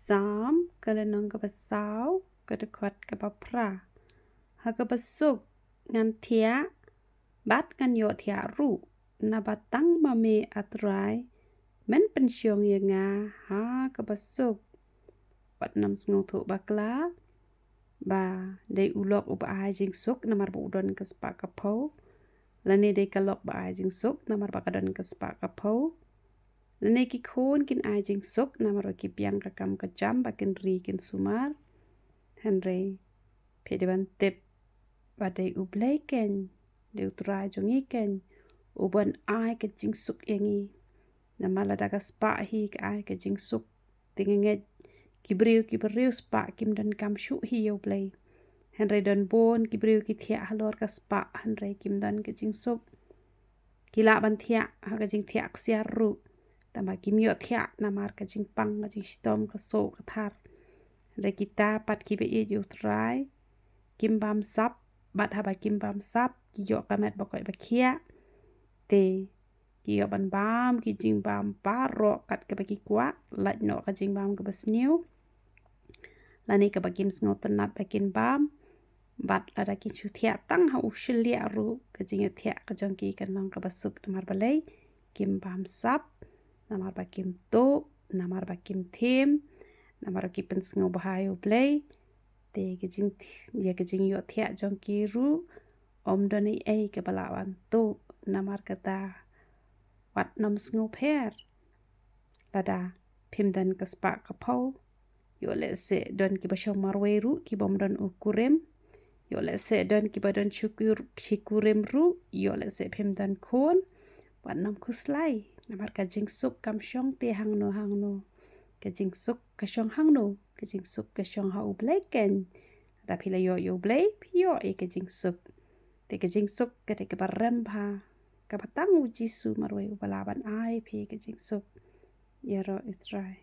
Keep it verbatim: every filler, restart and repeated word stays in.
Salm ka lynnong kaba saw, ka dkhot kaba phra. Ha kaba suk ngan thiah, bad ngan ïoh thiah ruh, naba tang ma me A Trai, men pynshong ïa nga ha kaba suk. Wat nym sngewthuh bakla ba dei u lok uba ai jingsuk namar ba u don ka spah ka phew, lane dei ka lok ba ai jingsuk namar ba ka don ka spah ka phew, lane ki khun kin ai jingsuk namar ba ki biang ka kam ka jam ba kin ri kin sumar. Hynrei phi dei ban tip ba dei U Blei keiñ, dei U Trai jong ngi keiñ, uban ai ka jingsuk ïa ngi. Namar lada ka spah hi ka ai ka jingsuk, te nga ngeit ki briew kiba riewspah kim donkam shuh hi ïa U Blei. Hynrei don bun ki briew ki thiah halor ka spah hynrei kim don ka jingsuk. Ki lah ban thiah ha ka jingthiah ksiar ruh, tangba kim ïoh thiah namar ka jingpang, ka jingshitom, ka soh, ka thar. Hynrei kita pat kiba ïeit ïa U Trai kim bam sap, bad haba kim bam sap ki ïoh ka met ba koit ba khiah. Te ki ïoh ban bam ki jingbam baroh kat kaba ki kwah, lait noh ka jingbam kaba sniew, lane kaba kim sngewtynnat ba kin bam. Bad lada kin shu thiah tang ha u shylliah ruh, ka jingïathiah ka jong ki kan long kaba suk. Namar balei? Kim bam sap, namar ba kim tuh, namar ba kim thiem, namar ba ki pynsngewbha ïa U Blei. Te ka jing, ïa ka jingïohthiah jong ki ruh ym don ei ei kaba lah ban tuh. Namar kata wat nym sngewpher. Lada phim don ka spah ka phew, ïoh lehse don kiba shong marwei ruh kibym don u kurim. Ïoh lehse don kiba don shi kur-, shi kurim ruh, ïoh lehse phim don khun. Wat nym khuslai, namar ka jingsuk kam shong te hangno hangno. Ka jingsuk ka shong hangno? Ka jingsuk ka shong ha U Blei keiñ. Lada phi la ïoh ïa U Blei, phi ïoh ïa ka jingsuk. Te ka jingsuk ka dei kaba rem bha, kaba tang U Jisu marwei uba lah ban ai phi ka jingsuk. Ïaroh ïa U Trai.